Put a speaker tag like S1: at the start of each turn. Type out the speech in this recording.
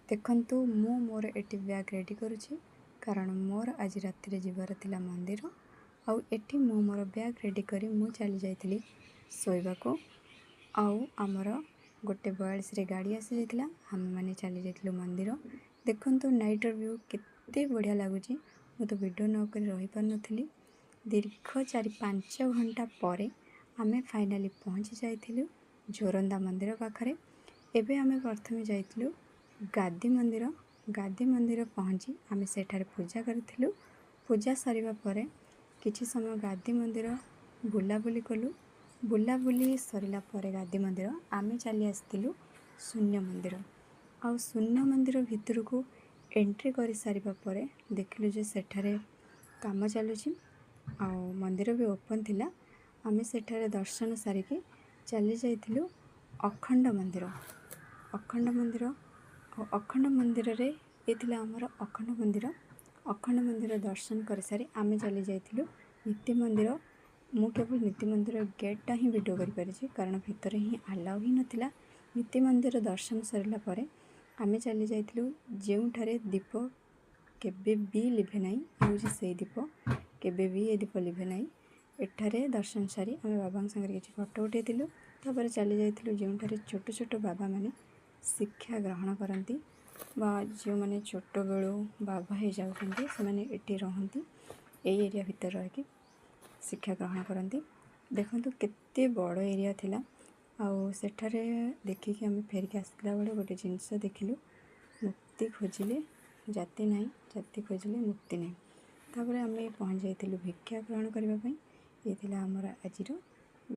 S1: ଦେଖନ୍ତୁ, ମୁଁ ମୋର ଏଠି ବ୍ୟାଗ୍ ରେଡ଼ି କରୁଛି, କାରଣ ମୋର ଆଜି ରାତିରେ ଯିବାର ଥିଲା ମନ୍ଦିର। ଆଉ ଏଠି ମୁଁ ମୋର ବ୍ୟାଗ୍ ରେଡ଼ି କରି ମୁଁ ଚାଲି ଯାଇଥିଲି ଶୋଇବାକୁ। ଆଉ ଆମର 1:42ରେ ଗାଡ଼ି ଆସିଯାଇଥିଲା, ଆମେମାନେ ଚାଲି ଯାଇଥିଲୁ ମନ୍ଦିର। ଦେଖନ୍ତୁ, ନାଇଟ୍ର ଭ୍ୟୁ କେତେ ବଢ଼ିଆ ଲାଗୁଛି। ମୁଁ ତ ଭିଡ଼ିଓ ନ କରି ରହିପାରୁନଥିଲି। ଦୀର୍ଘ 4-5 ଘଣ୍ଟା ପରେ ଆମେ ଫାଇନାଲି ପହଞ୍ଚି ଯାଇଥିଲୁ ଜୋରନ୍ଦା ମନ୍ଦିର ପାଖରେ। ଏବେ ଆମେ ପ୍ରଥମେ ଯାଇଥିଲୁ ଗାଦି ମନ୍ଦିର। ଗାଦି ମନ୍ଦିର ପହଞ୍ଚି ଆମେ ସେଠାରେ ପୂଜା କରିଥିଲୁ। ପୂଜା ସରିବା ପରେ କିଛି ସମୟ ଗାଦି ମନ୍ଦିର ବୁଲାବୁଲି କଲୁ। ବୁଲାବୁଲି ସରିଲା ପରେ ଗାଦି ମନ୍ଦିର ଆମେ ଚାଲି ଆସିଥିଲୁ ଶୂନ୍ୟ ମନ୍ଦିର। ଆଉ ଶୂନ୍ୟ ମନ୍ଦିର ଭିତରକୁ ଏଣ୍ଟ୍ରି କରିସାରିବା ପରେ ଦେଖିଲୁ ଯେ ସେଠାରେ କାମ ଚାଲୁଛି ଆଉ ମନ୍ଦିର ବି ଓପନ୍ ଥିଲା। ଆମେ ସେଠାରେ ଦର୍ଶନ ସାରିକି ଚାଲି ଯାଇଥିଲୁ ଅଖଣ୍ଡ ମନ୍ଦିର। ଅଖଣ୍ଡ ମନ୍ଦିର ଆଉ ଅଖଣ୍ଡ ମନ୍ଦିରରେ ଏ ଥିଲା ଆମର ଅଖଣ୍ଡ ମନ୍ଦିର। ଅଖଣ୍ଡ ମନ୍ଦିର ଦର୍ଶନ କରିସାରି ଆମେ ଚାଲି ଯାଇଥିଲୁ ନୀତି ମନ୍ଦିର। ମୁଁ କେବଳ ନୀତି ମନ୍ଦିର ଗେଟ୍ଟା ହିଁ ଭିଡ଼ିଓ କରିପାରିଛି, କାରଣ ଭିତରେ ହିଁ ଆଲାଉ ହିଁ ନଥିଲା। ନୀତି ମନ୍ଦିର ଦର୍ଶନ ସରିଲା ପରେ ଆମେ ଚାଲି ଯାଇଥିଲୁ ଯେଉଁଠାରେ ଦୀପ କେବେ ବି ଲିଭେ ନାହିଁ। ହେଉଛି ସେଇ ଦୀପ, କେବେ ବି ଏ ଦୀପ ଲିଭେ ନାହିଁ। ଏଠାରେ ଦର୍ଶନ ସାରି ଆମେ ବାବାଙ୍କ ସାଙ୍ଗରେ କିଛି ଫଟୋ ଉଠାଇଥିଲୁ। ତାପରେ ଚାଲି ଯାଇଥିଲୁ ଯେଉଁଠାରେ ଛୋଟ ଛୋଟ ବାବାମାନେ ଶିକ୍ଷା ଗ୍ରହଣ କରନ୍ତି ବା ଯେଉଁମାନେ ଛୋଟବେଳୁ ବାବା ହେଇଯାଉଛନ୍ତି, ସେମାନେ ଏଠି ରହନ୍ତି। ଏଇ ଏରିଆ ଭିତରେ ରହିକି ଶିକ୍ଷା ଗ୍ରହଣ କରନ୍ତି। ଦେଖନ୍ତୁ, କେତେ ବଡ଼ ଏରିଆ ଥିଲା। ଆଉ ସେଠାରେ ଦେଖିକି ଆମେ ଫେରିକି ଆସିଲା ବେଳେ ଗୋଟେ ଜିନିଷ ଦେଖିଲୁ, ମୁକ୍ତି ଖୋଜିଲେ ଜାତି ନାହିଁ, ଜାତି ଖୋଜିଲେ ମୁକ୍ତି ନାହିଁ। ତାପରେ ଆମେ ପହଞ୍ଚି ଯାଇଥିଲୁ ଭିକ୍ଷା ଗ୍ରହଣ କରିବା ପାଇଁ। ଏ ଥିଲା ଆମର ଆଜିର